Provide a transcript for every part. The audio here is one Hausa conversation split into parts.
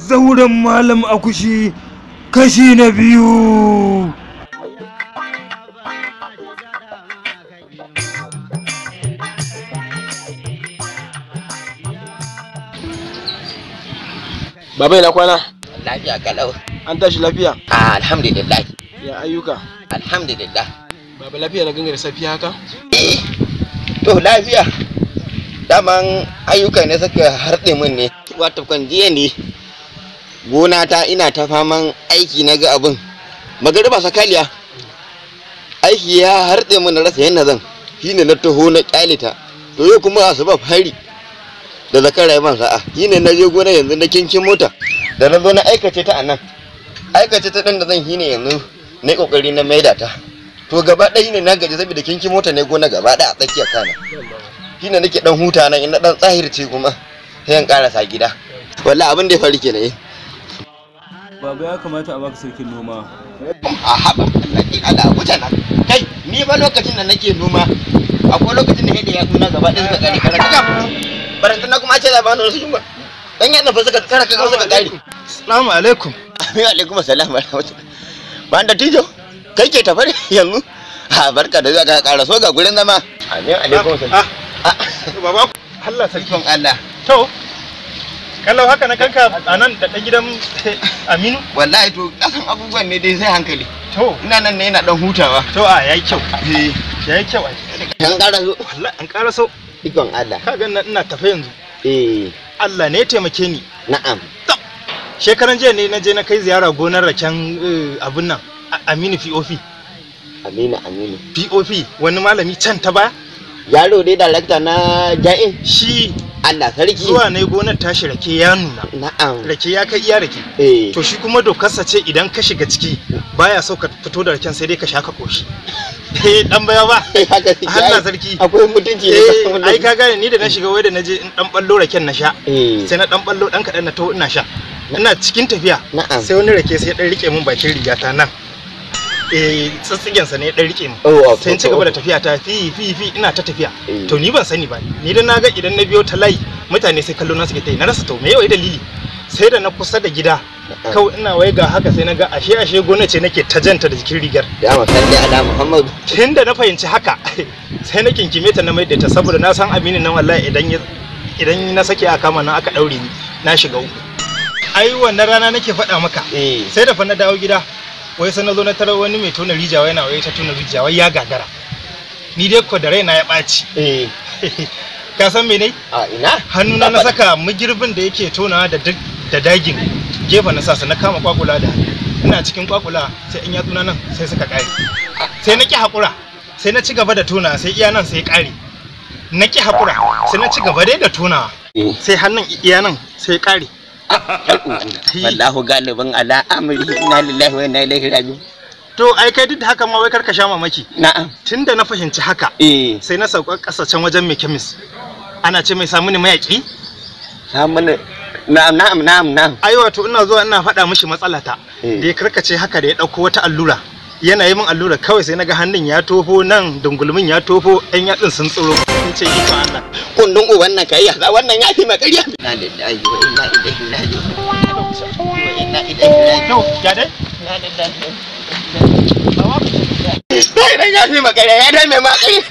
Zauren Malam Akushi kashi na biyu. Baba ina kwana? Lafiya kalau. An tashi lafiya? Ah, alhamdulillah. Ya ayyuka? Alhamdulillah. Baba lafiya na gangare safiya haka? Eh, to lafiya. Daman ayyuka ne suka harɗe min ne. Wato kan jiya ne gona ta ina ta faman aiki na ga abin. Magariba sakaliya. Aiki ya harɗe min na rasa yadda zan. Shine na taho na kyale ta. To yau kuma asuba fari. Da zakara ya ban sa'a. Shine na je gona yanzu na kinkin mota. Da na zo na aikace ta anan. Aikace ta ɗin da zan shine yanzu na yi ƙoƙari na maida ta. To gaba ɗaya ne na gaji saboda kinkin mota ne gona gaba ɗaya a tsakiyar kana. Shine nake dan huta nan ina dan tsahirce kuma sai in karasa gida. Wallahi abin da ya faru kenan. Baba ya kamata a baka sarkin noma. A haba Allah wuce na. Kai ni fa lokacin da nake noma akwai lokacin da yadda ya tuna gaba ɗaya suka kare kare kaka. Barantana kuma a ce za ba ni wasu jumba. Dan yadda fa suka kare kaka suka kare. Assalamu alaikum. Amin alaikum assalam wa rahmatullah. Ban da tijo kai ke tafi yanzu. Ha barka da zuwa ka karaso ga gurin zama. Amin alaikum assalam. Ah, baba Allah sarki. Ikon Allah. To, kalau haka na kanka a nan da ɗan gidan Aminu? Wallahi to kasan abubuwan ne dai sai hankali. To, Ina nan ne ina dan hutawa. to a yayi kyau. Eh, Yayi kyau ai. an karaso. Wallahi an ƙara so. Ikon Allah. Ka ga nan ina tafe yanzu. Eh, Allah ne ya taimake ni. na'am. Shekaran jiya ne na je na kai ziyara gonar raken abun nan Aminu POP. Aminu Aminu. POP wani malami can ta baya. Yaro dai darakta na ja'in. Shi Allah sarki. zuwa ne gonar tashi rake ya nuna. Na'am. Rake ya kai iya rake. Eh. To shi kuma dokarsa ce idan ka shiga ciki baya so ka fito da raken sai dai ka sha ka koshi. Eh dan baya ba. Haka suke, Allah ai. sarki. Akwai mutunci ne. Eh ai ka gane ni da na shiga wai da na je in dan ballo raken na sha. Eh. Sai na dan ballo dan kadan na taho ina sha. Ina cikin tafiya. Na'am. Sai wani rake sai ya dan rike min bakin rigata nan. Eh tsitsigen sa ne ya dan rike min. Oh, Sai in ci gaba da tafiya ta fi fi fi ina ta tafiya. Eh. To ni ban sani ba. Ni dan naga idan na biyo ta layi mutane sai kallo na suke ta yi. Na rasa to me yau dalili. Sai da na kusa da gida kawai ina wai ga haka sai na ga ashe ashe gona ce nake ta janta da jikin rigar. Ya masalli ala Muhammadu. Tun da na fahimci haka sai na kinkime ta na maida ta saboda na san Aminu nan wallahi idan ya idan na sake a kama nan aka daure ni na shiga uku. Ai wannan rana nake faɗa maka. Eh. Sai da fa na dawo gida wai sai na zo na tarar wani mai tona rijiya wai yana wai ta tona rijiya wai ya gagara. Ni dai ko da raina ya ɓaci. Eh. Ka san mene? A ina? Hannuna na saka magirbin da yake tonawa da duk da dagin gefe na sasa na kama kwakula da hannu. Ina cikin kwakula sai in yatsuna nan sai suka kare. Sai na ki hakura sai na ci gaba da tona sai iya nan sai kare. Na ki hakura sai na ci gaba dai da tonawa Eh. sai hannun iya nan sai kare. Wallahu galibin ala amri inna lillahi wa inna ilaihi raji'un. To ai kai duk da haka ma wai karka sha mamaki. Na'am. Tunda na fahimci haka Eh. sai na sauka ƙasa can wajen mai kemis. Ana ce mai samu ni mayaƙi? Samun na'am na'am na'am na'am. Ai wato ina zuwa ina faɗa mishi matsalata Eh. da ya karkace haka da ya ɗauko wata allura yana yi min allura kawai sai naga hannun ya tofo nan dungulmin ya tofo ɗan yatsun sun tsiro sun ce iko Allah Kundin uban nan kai ya wannan ya fi ma ƙarya. Inna lillahi wa inna ilaihi raji'un. Wa inna ilaihi raji'un. to ya dai Inna lillahi wa inna ilaihi raji'un. Ya fi ma ƙarya ya dame ma ƙarya.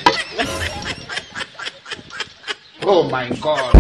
Oh my God.